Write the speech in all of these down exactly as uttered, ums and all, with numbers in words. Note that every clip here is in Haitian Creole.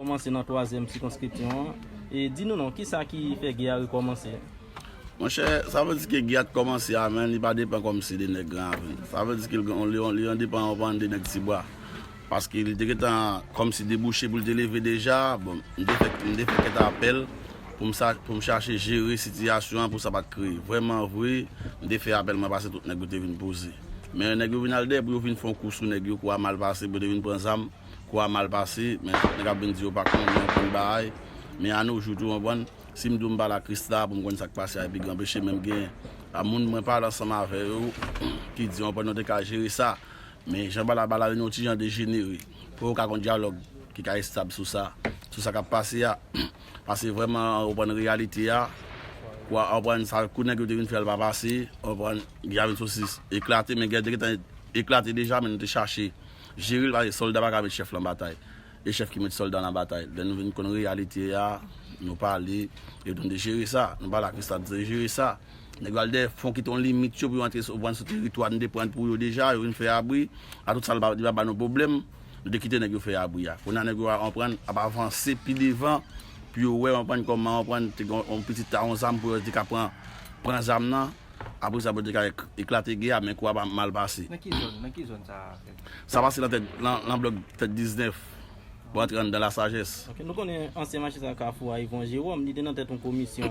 Kòmanse nan twazyèm sikonskripsyon an. E di nou non, kisa ki fè gè a rekòmanse? Monchè, sa vle di ke gè a t kòmanse a, men li pa depann kòmsi de nèg Gran Ravin. Sa vle di ke li, li, li, li depann, konprann, de nèg Tibwa. Paske li te gentan kòmsi debouche pou li te leve deja. Bon, m te fè, m te fè kèk apèl pou m sa, pou m chache jere sitiyasyon an pou sa pa t kreye. Vrèman vre, m te fè apèl, mwen pase tout nèg yo te vin poze. Men nèg yo vin al dèyè pou yo vin fè yon kou sou nèg yo, kou a mal pase, pou yo te vin pran zam, kou a mal pase, men tout nèg ap vin di yo pa konnen, yo konn bagay. Men a no jou tou, w konprann, si m di w m pale ak Krisla pou m konn sa k pase a, epi gen anpeche menm gen a moun mwen pale ansanm avè yo, ki di, w konprann, nou te ka jere sa. Men jan bagay la, bagay la vin yon ti jan dejenere. Pou yo ka gon dyalòg ki ka estab sou sa, sou sa k ap pase a. Pase vrèman, w konprann, reyalite a, kwa, w konprann, sa kou nèg yo te vin fè l pa pase, w konprann, gè a vin soti eklate, men gè a te gentan eklate deja, men nou te chache jere l, paske sòlda pa ka met chèf lan batay. E chèf ki met sòlda lan batay. Lè nou vin konn reyalite a, nou pale, epi nou te jere sa. Nou pale ak Krisla, nou te jere sa. Nèg yo al dèyè fon kite yon limit yo pou yo antre sou, pran sou teritwa nou te pran pou yo deja, yo vin fè abri. A tout sa, li pa, li pa ba nou pwoblèm. Nou te kite nèg yo fè abri a. Kounye a nèg yo a, w konprann, ap avanse pi devan pou yo wè, w konprann, kòman, w konprann, te gen yon, yon pitit ta yon zam pou yo te ka pran, pran zam nan. Apre sa, pou yo te ka ek-, eklate gè a, men kou a pa mal pase. Nan ki zòn, nan ki zòn sa a fèt? Sa pase nan tèt, nan, nan blòk tèt diznèf, pou antre anndan Lasajès. Ok, nou konnen ansyen majistra Kafou a, Yvon Jérôme, li te nan tèt yon komisyon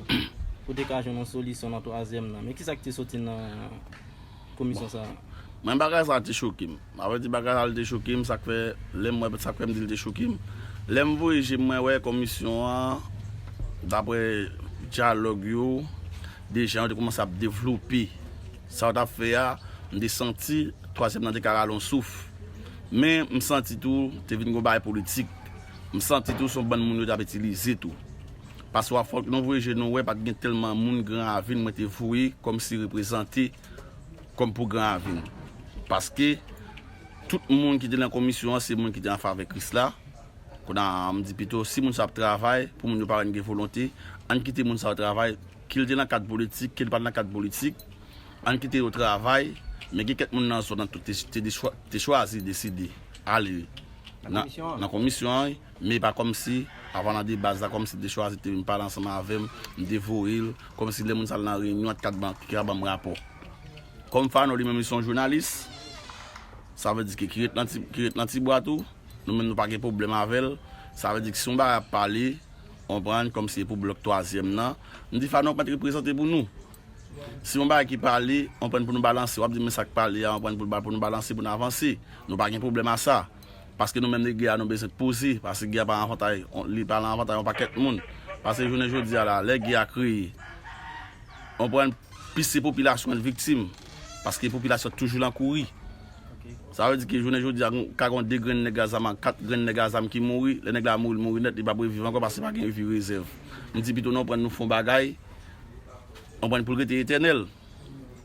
pou te ka jwenn yon solisyon nan twazyèm nan. Men kisa ki te soti nan komisyon sa a? Mwen, bagay sa a te choke m. Avèdi bagay sa a, li te choke m, sa k fè, lè m wè, sa k fè m di li te choke m. Lè m voye je m, mwen wè komisyon an, daprè dyalòg yo, deja yo te kòmanse ap devlope sa yo t ap fè a, m te santi twazyèm nan te ka rale yon souf. Men, m santi tou, te vin gon bagay politik. M santi tou, se yon bann moun yo t ap itilize tou. Paske w ap fòk nou voye je nou wè, pa t gen tèlman moun Gran Ravin mwen te voye kòmsi reprezante kòm pou Gran Ravin. Paske tout moun ki te nan komisyon an, se moun ki te an favè Krisla. Kounye a, m di pito, si moun sa ap travay, pou moun yo pa wè n gen volonte, ann kite moun sa yo travay, ke l te nan kad politik, ke l pa t nan kad politik, ann kite yo travay, men gen kèk moun nan zòn nan tou te, te, te chwa-, te chwazi deside ale nan, nan komisyon an, wi. Men pa kòmsi, avan nan de baz la, kòmsi te chwazi te vin pale ansanm avè m, m te voye l, kòmsi lè moun sa al nan reyinyon, a t ka ban, ki ka ban m rapò. Kòm Fano li menm li se yon jounalis, sa vle di ke ki ret nan ti, ki ret nan Tibwa tou, nou menm nou pa gen pwoblèm avè l, sa vle di ke si yon bagay ap pale, w konprann, kòmsi e pou blòk twazyèm nan, m di Fano pa t reprezante pou nou. Si yon bagay ki pale, w konprann, pou nou balanse, w ap di men sa k pale a, w konprann, pou, pou nou balanse, pou nou avanse. Nou pa gen pwoblèm a sa. Paske nou menm nèg gè a nou bezwen poze, paske gè a pa avantay, li pa nan avantay yon pakèt moun. Paske jounen jodi a la, lè gè a kreye, w konprann, plis se popilasyon an k viktim. Paske popilasyon toujou lan kouri. Sa vle di ke jounen jodi a, ka gon de grenn nèg a zam, kat grenn nèg a zam ki mouri, lè nèg la mouri, l mouri nèt, li p ap reviv ankò paske pa gen vi rezèv. M di pito nou pran nou fè yon bagay, w konprann, pou l rete etènèl.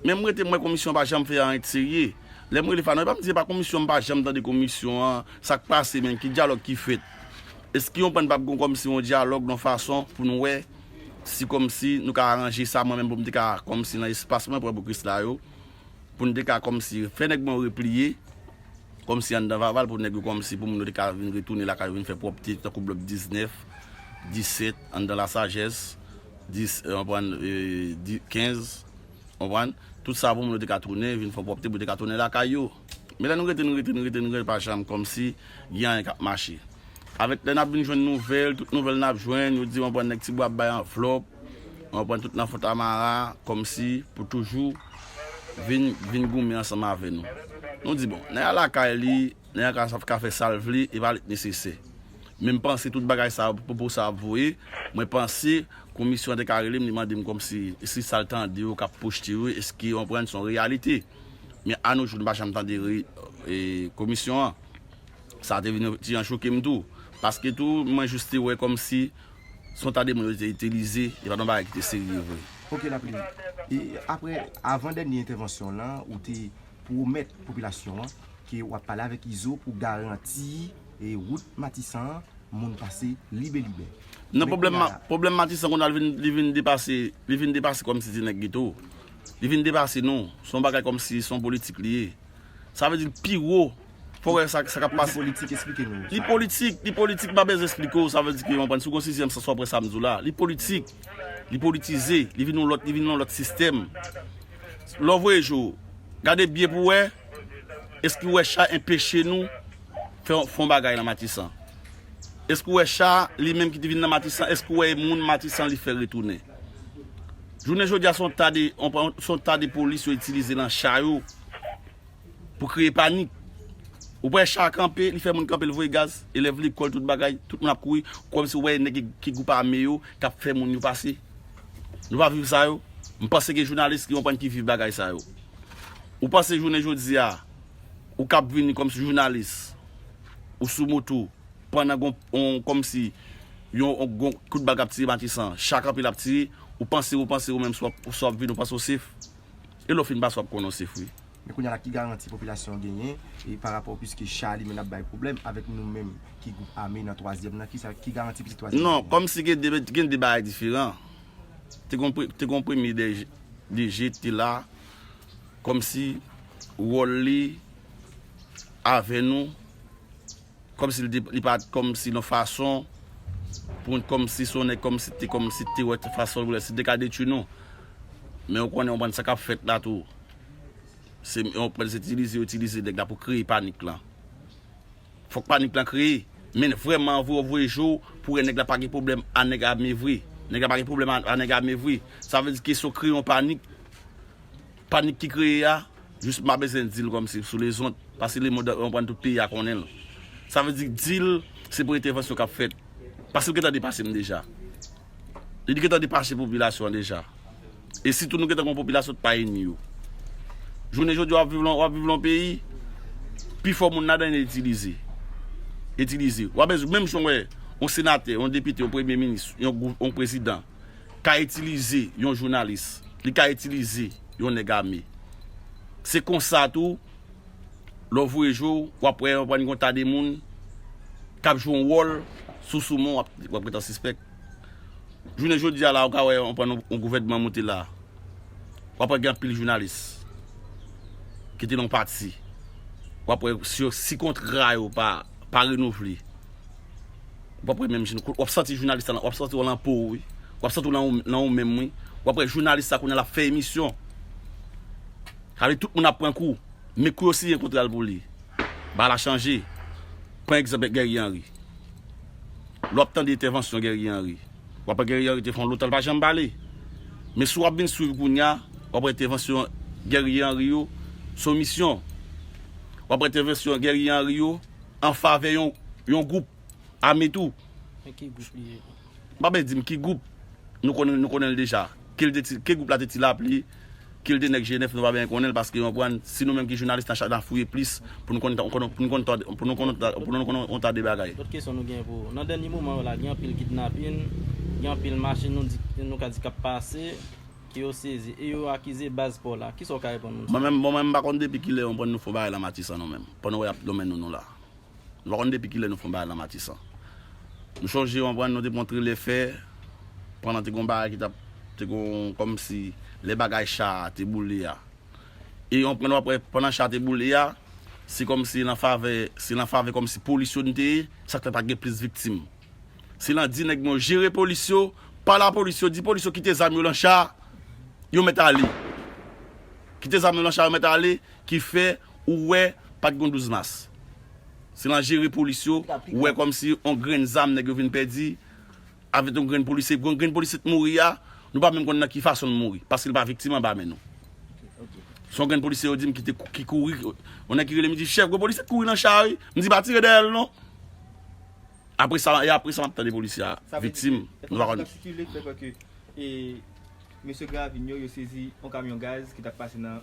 Men m rete, m wè komisyon an pa janm fè anyen de serye. Lè m rele Fano, e pa m di e pa komisyon, m pa janm tande komisyon an, sa k pase menm, ki dyalòg ki fèt. Èske yon prann p ap gon kòmsi yon dyalòg nan fason pou nou wè si kòmsi nou ka aranje sa, mwen menm pou m te ka kòmsi nan espas mwen, pran pou Krisla yo, pou n te ka kòmsi fè nèg mwen yo repliye, kòmsi anndan Vaval, pou nèg yo kòmsi pou moun yo te ka vin retounen lakay yo, vin fè pwòpte, tankou blòk diznèf, disèt, anndan Lasajès, dis, e, w konprann, e, di, kenz, w konprann? Tout sa pou moun yo te ka tounen, vin fè pwòpte, pou yo te ka tounen lakay yo. Men lè nou rete, nou rete, nou rete, nou rete, pa janm kòmsi gen anyen k ap mache. Avèk lè n ap vin jwenn nouvèl, tout nouvèl n ap jwenn, yo di, w konprann, nèg Tibwa ap bay anvlòp, w konprann, tout nan fon tamara, kòmsi pou toujou vin, vin goumen ansanm avè nou. Nou di, bon, nèg la lakay li, nèg la ka, ka fè sa l vle, e pa li k nesesè. Men m panse tout bagay sa, pwopo sa ap voye, mwen panse komisyon an te ka rele m, li mande m kòmsi, si sa l tande yo k ap pwojte yo, èske, w konprann, se yon reyalite. Men a no jou, nou pa janm tande re-, e, komisyon an. Sa te vin yon ti jan choke m tou. Paske tou, mwen jis te wè kòmsi se yon ta de moun yo te itilize, e pa t yon bagay ki te serye vre. Ok, Lapli. E apre, avan dènye entèvansyon w lan, ou te pwomèt popilasyon an ke w ap pale avèk Izo pou garanti, e, wout Matisan an, moun pase libe libe. Non, men pwoblèm kounye a Ma-, la, pwoblèm Matisan kounye a li vin, li vin depase, li vin depase kòmsi se nèg geto. Li vin depase nou. Se yon bagay kòmsi se yon politik li ye. Sa vle di l pi wo Fò w wè sa, sa k ap pase. Li politik, eksplike nou. Li politik, li politik, m pa bezwen eksplike w, sa vle di ke, w konprann, si w gon sizyèm sans, w ap wè sa m di w la. Li politik, li politize, li vin yon lòt, li vin yon lòt sistèm. Lè w voye je w, gade byen pou w wè, èske w wè cha enpeche nou fè, fè yon bagay nan Matisan? Èske w wè cha, li menm ki te vin nan Matisan, èske w wè moun Matisan li fè retounen? Jounen jodi a, se yon ta de, se yon ta de polis yo itilize nan cha yo pou kreye panik. Ou wè cha kanpe, li fè moun kanpe, l voye gaz, elèv lekòl, tout bagay, tout moun ap kouri, kòmsi w wè nèg ki, ki gwoup ame yo k ap fè moun yo pase. Nou pa viv sa yo. M panse gen jounalis ki konprann ki viv bagay sa yo. Ou panse jounen jodi a, ou k ap vini kòmsi jounalis, ou sou moto, pandan gon, on, kòmsi yon, on, gon kout bal k ap tire Matisan, cha kanpe l ap tire, ou panse, ou panse ou menm si w ap, si w ap vini, ou panse w safe? E lè w fin pase, w ap konnen w safe, wi. Men kounye a la, ki garanti popilasyon an genyen e pa rapò, piske cha li menm ap bay pwoblèm avèk nou menm ki gwoup ame nan twazyèm nan, ki sa, ki garanti pou se twazyèm nan? Non, kòmsi gen de, gen de bagay diferan. Te gon pre-, te gon premye D G, D G te la, kòmsi wòl li avè nou, kòmsi li te, li pa t kòmsi nan fason, pou kòmsi se yon nèg kòmsi te, kòmsi te wè fason pou lè si te ka detwi nou. Men w konnen, w konprann sa k ap fèt la tou. Se yon pwèl se itilize, yo itilize nèg la pou kreye panik lan. Fòk panik lan kreye. Men vrèman vre, w voye je w pou wè nèg la pa gen pwoblèm a nèg ame vre. Nèg la pa gen pwoblèm a, a nèg ame vre. Sa vle di kesyon kreye yon panik. Panik ki kreye a, jis m pa bezwen di l kòmsi sou lezon, paske lemonn, w konprann, tout peyi a konnen l. Sa vle di, di l, se pou entèvansyon k ap fèt. Paske l gentan depase m deja. Li gentan depase popilasyon an deja. E sitou nou gentan gon popilasyon ki pa enmi yo. Jounen jodi a, w ap viv lan, w ap viv lan peyi, pifò moun ladan yo itilize. Itilize. W ap bezwen, menm jan w wè, yon senatè, yon depite, yon premye minis, yon gou-, yon prezidan, ka itilize yon jounalis, li ka itilize yon nèg ame. Se konsa tou, lè w voye je w, w ap wè, w ap wè gon ta de moun k ap jwe yon wòl sou, sou men w, w ap, w ap gentan sispèk. Jounen jodi a la, ou ka wè, w pran yon, yon gouvènman moute la, w ap wè gen anpil jounalis ki te nan yon pati. W ap wè si, si kontra yo pa, pa renouvle. W ap wè menm jan, w ap santi jounalis la, w ap santi w lan po w, wi. W ap santi w lan, lan ou menm, wi. W ap wè jounalis la kounye a l ap fè emisyon. Sa vle di tout moun ap pran kou. Men kou yo siyen kontra l pou li. Bagay la chanje. Pran egzanp Guerrier Henry. Lè w ap tande entèvansyon Guerrier Henry, w ap wè Guerrier Henry te fè yon lontan l pa janm pale. Men si w ap vin swiv kounye a, w ap wè entèvansyon Guerrier Henry yo, se yon misyon. W ap wè entèvansyon Guerrier Henry yo an favè yon, yon gwoup ame tou. Men ki gwoup li ye? M pa bezwen di m ki gwoup. Nou konnen, nou konnen l deja. Ke l te ti, ke gwoup la te Ti Lapli, ke l te nèg G nèf, nou pa bezwen konnen l, paske w konprann, si nou menm ki jounalis, n a cha-, n a fouye plis pou nou konn, pou nou konn, pou nou konn, pou nou konn yon ta de bagay. Lòt kesyon nou gen pou ou. Nan dènye moman yo la, gen anpil kidnapin, gen anpil machin, nou di, nou ka di k ap pase, ke yo sezi, e yo akize baz pò la. Kisa w ka reponn moun sa? Mwen menm, mwen menm, m pa konn depi kilè w konprann nou fè yon bagay nan Matisan nou menm. Pandan w wè y ap nonmen nou, nou la. Nou pa konn depi kilè nou fè yon bagay nan Matisan. Nou chonje, w konprann, nou te pran trilè fè, pandan te gon bagay ki t ap, te gon, kòmsi, lè bagay cha a te boule a. E w konprann, w ap wè, pandan cha a te boule a, se kòmsi nan favè, se nan favè kòmsi polis yo n te ye, sa k fè pa t gen plis viktim. Se lan di nèg nou jere polis yo, pale a polis yo, di polis yo kite zam yo lan cha, yo mèt ale. Kite zam yo lan cha, yo mèt ale, ki fè ou wè pa t gen douz mas. Se lan jere polis yo, ou wè kòmsi on grenn zam nèg yo vin pèdi, avèk on grenn polisye, on grenn polisye t mouri a, nou pa menm konn nan ki fason l mouri, paske l pa viktim anba men nou. Se on grenn polisye yo di m ki te kou-, ki kouri, on nèg ki rele m, di, "Chèf, gwo polisye t kouri nan cha a, wi." M di, "Pa tire dèyè l, non." Apre sa, e apre sa, m ap tande polisye a viktim. Nou pa konn. Sa vle di, sa vle di, e, mesye Gravin yo, yo sezi yon kamyon gaz ki t ap pase nan,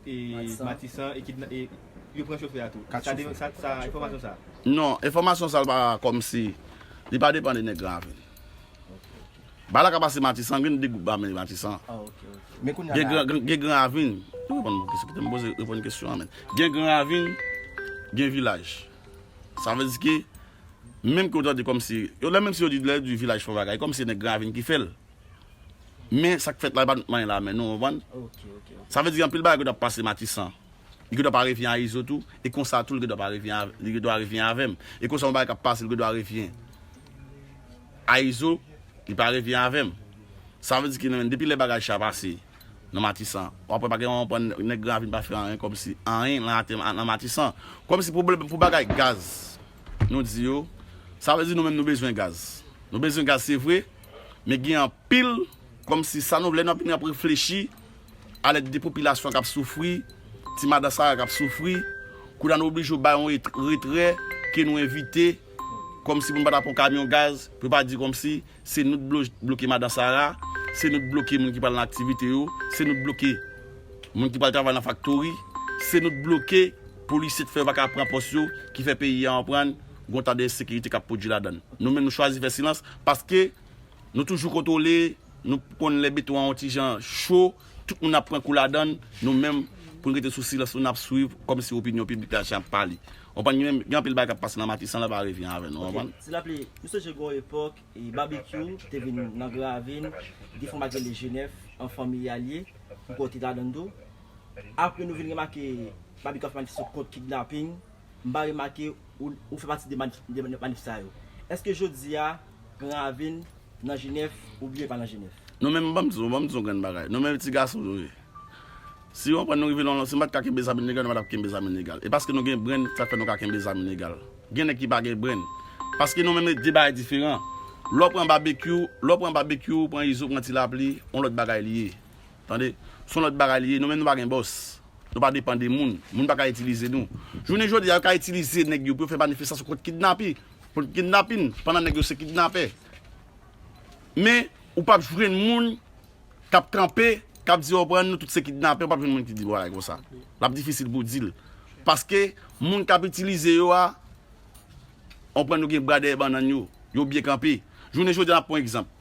e, Matisan. Matisan e kidna-, e yo pran chofè a tou. Sa, sa, sa, enfòmasyon sa? Non, enfòmasyon sa, l pa kòmsi, li pa depann de nèg Gravin. Bagay la ka pase Matisan, gen de gwoup ame Matisan. Ah, ok, ok. Men kounye a gen la, gran, gen, gen Gran Ravin. Nou reponn yon kesyon, kite m poze, reponn kesyon an, men. Gen Gran Ravin, gen vilaj. Sa vle di ke, menm ke w tande kòmsi, yo, lè menm si yo di, lè yo di vilaj fè bagay, kòmsi se nèg Gran Ravin ki fè l. Men sa k fèt la, e pa nou k manyen la, men nou, w konprann? Ok, ok, ok. Sa vle di anpil bagay ki t ap pase Matisan. Li gendwa pa revyen a Izo tou, e konsa tou, li gendwa pa revyen a, li gendwa revyen avè m. E konsa, yon bagay k ap pase, li gendwa revyen a Izo, li pa revyen avè m. Sa vle di ke nan, depi lè bagay sa pase nan Matisan, w ap wè pa gen yon pran nèg Gran Ravin pa fè anyen, kòmsi anyen nan, nan Matisan. Kòmsi pou, pou bagay gaz, nou di yo, sa vle di nou menm nou bezwen gaz. Nou bezwen gaz, se vre, men gen anpil, kòmsi sa nou vle, nou ap, nou ap reflechi a lèd de popilasyon k ap soufri, ti madan Sara k ap soufri, kounye a nou oblije bay yon ret-, retrè ke nou envite, kòmsi pou nou pa ta pran kamyon gaz, pou yo pa di kòmsi se nou t blo-, bloke madan Sara, se nou t bloke moun ki pral nan aktivite yo, se nou t bloke moun ki pral travay nan faktori, se nou t bloke polisye t fè yo pa ka pran pòs yo, ki fè peyi a anprann gon tan de ensekirite k ap pwodui ladan l. Nou menm nou chwazi fè silans, paske nou toujou kontwole, nou konn lè beton an yon ti jan cho, tout moun ap pran kou ladan l, nou menm, pou n rete sou silans nou, n ap swiv kòmsi opinyon piblik la jan ap pale. Ou konprann, gen, gen anpil bagay k ap pase nan Matisan, la pa revyen avè nou, ou konprann? Ti Lapli, nou sonje gen yon epòk, e, Babekyou te vin nan Gran Ravin, li te fè yon bagay rele G nèf, an fanmi a l ye, pou kote ladan l tou. Apre nou vin remake Babekyou ap fè manifestasyon kont kidnaping, m pa remake ou, ou fè pati de manif-, de manif sa yo. Èske jodi a, Gran Ravin nan G nèf oubyen pa nan G nèf? Nou menm, ban m di w, ban m di w yon grenn bagay. Nou menm ti gason nou ye. Si w konprann nou rive nan, si m pa t ka kenbe zam ilegal, nou pa t ap kenbe zam ilegal. E paske nou gen brenn, sa fè nou ka kenbe zam ilegal. Gen nèg ki pa gen brenn. Paske nou menm de bagay diferan. Lè w pran Babekyou, lè w pran Babekyou, pran Izo, pran Ti Lapli, yon lòt bagay li ye. Tande? Se yon lòt bagay li ye. Nou menm nou pa gen bòs. Nou pa depann de moun. Moun pa ka itilize nou. Jounen jodi a, yo ka itilize nèg yo pou yo fè manifestasyon kont kidnapi-, kont kidnapin, pandan nèg yo se kidnapè. Men, ou p ap jwenn moun k ap kanpe, k ap di, w konprann, nou tout se kidnapè, ou p ap jwenn moun ki di bagay konsa. L ap difisil pou w di l. Paske moun k ap itilize yo a, w konprann, yo gen bra dèyè bannann yo, yo byen kanpe. Jounen jodi a, n ap pran egzanp.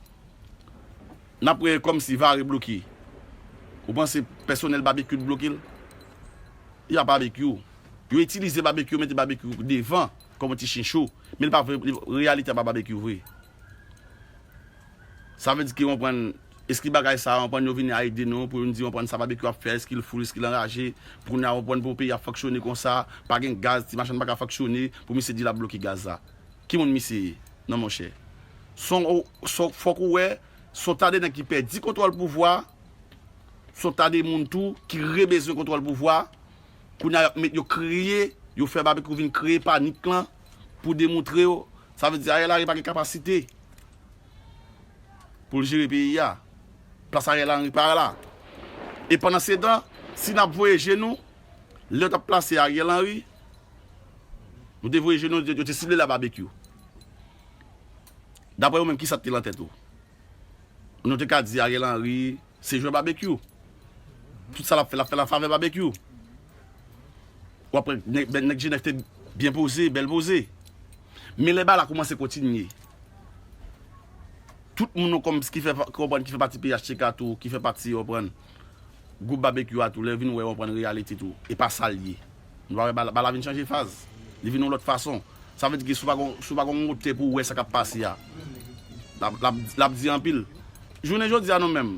N ap wè kòmsi Vare bloke. Ou panse pèsonèl Babekyou t bloke l? Y a Babekyou. Yo itilize Babekyou, yo mete Babekyou devan kòm yon ti chen cho. Men li pa vre, li, reyalite a pa Babekyou vre. Sa vle di ke, w konprann, èske bagay sa, w konprann, yo vini a ede nou pou yo di, w konprann, sa Babekyou ap fè, èske l fou, èske l anraje, pou kounye a, w konprann, pou peyi a fonksyone konsa, pa gen gaz, ti machin pa ka fonksyone, pou misye di l ap bloke gaz la. Ki moun misye ye? Non, monchè. Son, son, fòk ou wè, son ta de nèg ki pèdi kontwòl pouvwa, son ta de moun tou ki rebezwen kontwòl pouvwa. Kounye a, y ap met yo kreye, yo fè Babekyou vin kreye panik lan pou demontre yo. Sa vle di Ariel Henry pa gen kapasite pou l jere peyi a. Plas Ariel Henry pa la. E pandan se tan, si n ap voye je nou, lè yo t ap plase Ariel Henry, nou te voye je nou, yo te sible la Babekyou. Daprè ou menm, kisa t te lan tèt ou? Nou te ka di Ariel Henry se jwè Babekyou. Tout sa l ap fè, l ap fè l an favè Babekyou. W ap wè nèg, nèg G nèf te byen poze, bèl poze. Men lè bagay la kòmanse kontinye, tout moun nou kòm ki fè, ki konprann, ki fè pati P H T K tou, ki fè pati, w konprann, gwoup Babekyou a tou, lè yo vin wè, w konprann, reyalite tou, e pa sa l ye. Nou pa wè bagay la, bagay la vin chanje faz. Li vin yon lòt fason. Sa vle di ke si w pa gon, si w pa gon wotè pou w wè sa k ap pase a, l ap, l ap, l ap di anpil. Jounen jodi a nou menm,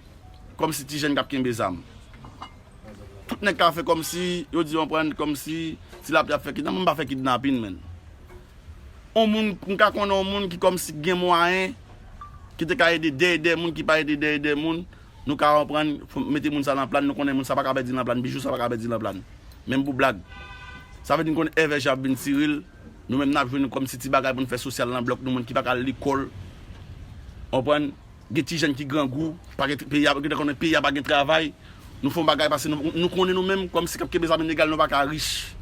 kòmsi ti jèn k ap kenbe zam. Tout nèg ka fè kòmsi, yo di, w konprann, kòmsi Ti Lapli ap fè kidnapin, m pa fè kidnapin, menn. On moun, m ka konnen on moun ki kòmsi gen mwayen, ki te ka ede dèyè dèyè moun, ki pa ede dèyè dèyè moun, nou ka konprann, fò mete moun sa nan plan, nou konnen moun sa pa ka pèdi nan plan, bijou sa pa ka pèdi nan plan. Menm pou blag. Sa vle di n konn èvè jan ap vin tire l, nou menm n ap jwenn kòmsi ti bagay pou n fè sosyal nan blòk nou, moun ki pa ka al lekòl. Konprann? Gen ti jèn ki grangou, pa gen peyi a, gen konnen peyi a pa gen travay. Nou fè yon bagay paske nou, nou konnen nou menm, kòmsi k ap kenbe zam ilegal, nou pa ka rich.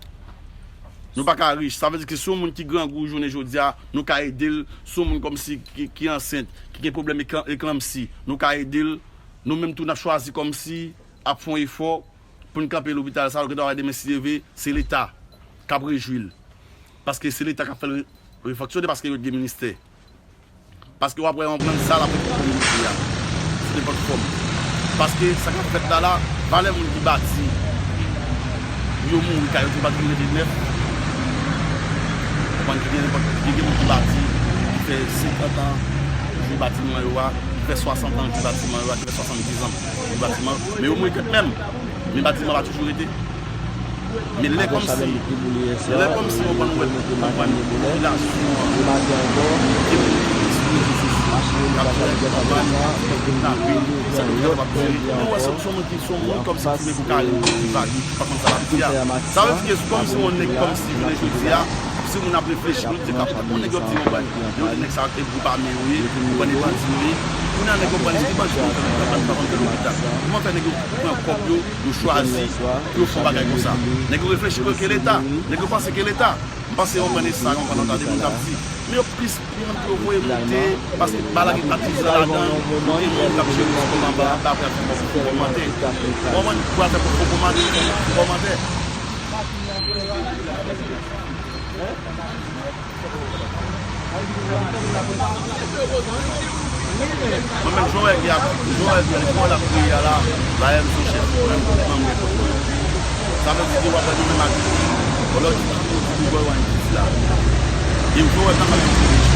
Nou pa ka rich. Sa vle di ke si yon moun ki grangou jounen jodi a, nou ka ede l. Si yon moun kòmsi ki, ki ansent, ki gen pwoblèm eklan-, eklanpsi, nou ka ede l. Nou menm tou, n ap chwazi kòmsi ap fè yon efò pou n kanpe lopital sa, ou gen dwa wè demen si Dye vle, se Leta k ap rejwi l. Paske se Leta k ap fè l re-, refonksyone, paske yo gen ministè. Paske w ap wè yon bann sa l ap ret pou kominote a, sou nenpòt fòm. Paske sa k ap fèt la la, valè moun ki bati, yo mouri, kay yo toujou pa toujou rete nèf. Konprann, ki gen nenpòt, ki gen moun ki bati, ki fè senkant an, jwe batiman yo a, ki fè swasant an, jwe batiman yo a, ki fè swasanndizan, jwe batiman yo. Men yo mouri kanmenm. Men batiman pa toujou rete. Men lè kòmsi, lè kòmsi w konprann, ou wè, w konprann popilasyon an, gen moun ki sou rezo sosyo k ap fè, w konprann, kidnapin, sa tout bagay w ap di. Nou wè se yon moun ki, se yon moun kòmsi ki vle pou kare l, ki vag, ki pa konn sa l ap di a. Sa vle di ke kòmsi yon nèg kòmsi jounen jodi a, si moun ap reflechi, nou di k ap, bon, nèg yo ap di, konprann, yo di nèg sa yo te gwoup ame yo ye, konprann, e bandi yo ye. Kounye a nèg yo pran, se ki bandi yo fè, nèg yo pa konn fè lopital. Kòman fè nèg yo pran kòb yo, yo chwazi pou yo fè yon bagay konsa? Nèg yo reflechi ke Leta, nèg yo panse ke Leta. M panse yo konprann e sa, konprann, tande moun k ap di. Men yo plis moun pou yo voye moute, paske bagay la gen kat dizan ladan l, nou gen moun k ap jere sou kòmanda, apre ap fè fo kòmantè. Ou konprann? Pou al fè fo kòmantè, fo kòmantè. Mwen menm, jan w wè, jan w wè, jan w wè l ap kriye a la, la, m se chèf, mwen menm, mwen menm, mwen menm. Sa vle di ke w ap wè nou menm ak, lè w di ki moun ki pou wè w an ki di la. E jan w wè nan mwen menm.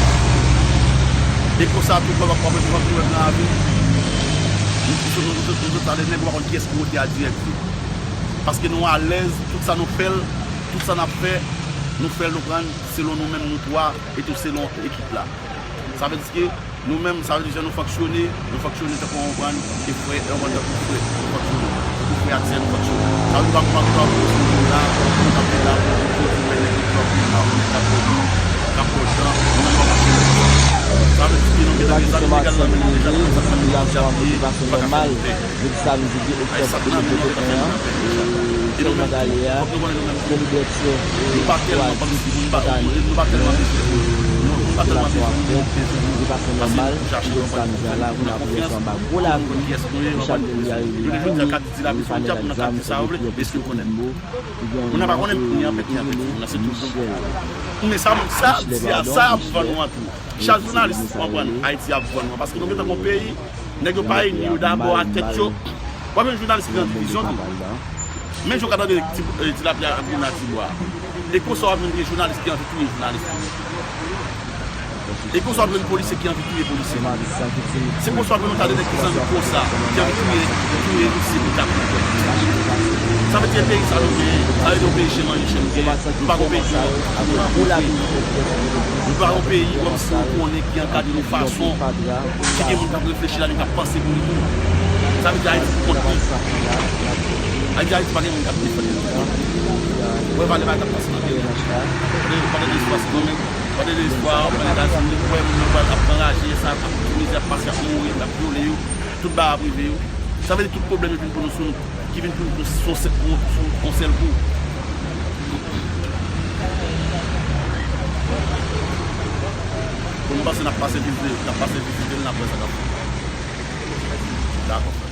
E konsa, tout moun ap konprann, tout moun ap nan lavi. Nou, nou, nou, nou, nou, nou, nou, nèg, ou pa konn kiyès ki wote a dirèk. Paske nou alèz, tout sa nou fè l, tout sa n ap fè, nou fè l, nou pran l selon nou menm, nou twa, e tou selon ekip la. Sa vle di ke nou menm, sa vle di jan nou fonksyone, nou fonksyone tankou, w konprann, e frè, w konprann, tankou frè, nou fonksyone. Tankou frè ak sè, nou fonksyone. Sa vle di, pa, pa, pa, nou la, nou t ap la pou, pou, pou, pou, nèg ki twòp, nou la, nou t ap pran tan, nou menm, nou fonksyone konsa. Sa vle di ke nou gentan gen zam ilegal nan men nou deja, nou konn sa k nan men nou deja, e nou pa ka fè nou pè. Depi samdi de oktòb de mil venteyen an, e sèlman talè a, Feliberto Boisduc, Fanta Nick, Nicolas Soifré, li pase nòmal, jodi samdi a la, kounye a pou yè swa anba gwo lapli, Michel Delia rele pou li, li pa nèg ak zam, epi Pierre Petit Timbo, li gen yon nimewo tou, Michel, Michelet, padon. Chak jounalis, w konprann, Ayiti ap vann nou an, paske nou gentan gon peyi, nèg yo pa ini yo dabò a tèt yo. W ap jwenn jounalis ki nan divizyon tou. Men jan w ka tande ti, eh, tilapli ap grenn nan tibwa. E konsa w ap jwenn gen jounalis ki anvi touye jounalis tou. E konsa w ap jwenn polisye ki anvi touye polisye. Se konsa w ap jwenn yon ta de nèg ki zanmi konsa, ki anvi touye, touye misye pou tap. Sa vle di peyi sa nou genyen, sa vle di yon peyi chen manje chen nou genyen. Nou pa gon peyi ki, nou pa gon peyi, nou pa gon peyi kòmsi ou konnen ki ankadre yon fason, ki gen moun k ap reflechi ladan l, k ap panse pou li tou. Sa vle di Ayiti pou kont li. Ayiti, Ayiti pa gen moun k ap defann li. Ou wè valè bagay k ap pase nan peyi a. Pale de lespwa, se kòman, pale de lespwa, pale Etazini, ou wè moun yo pral ap anraje, sa ap tou mizè ap pase, ap mouri, ap vyole yo, tout bagay ap rive yo. Sa vle di tout pwoblèm yo vin pou nou sou nou. Ki vin pou, pou, sou, sou, sou yon sèl kou. Pou nou panse n ap pase vizite, n ap pase vizite l, n ap wè sa k ap fèt. Dakò, frè.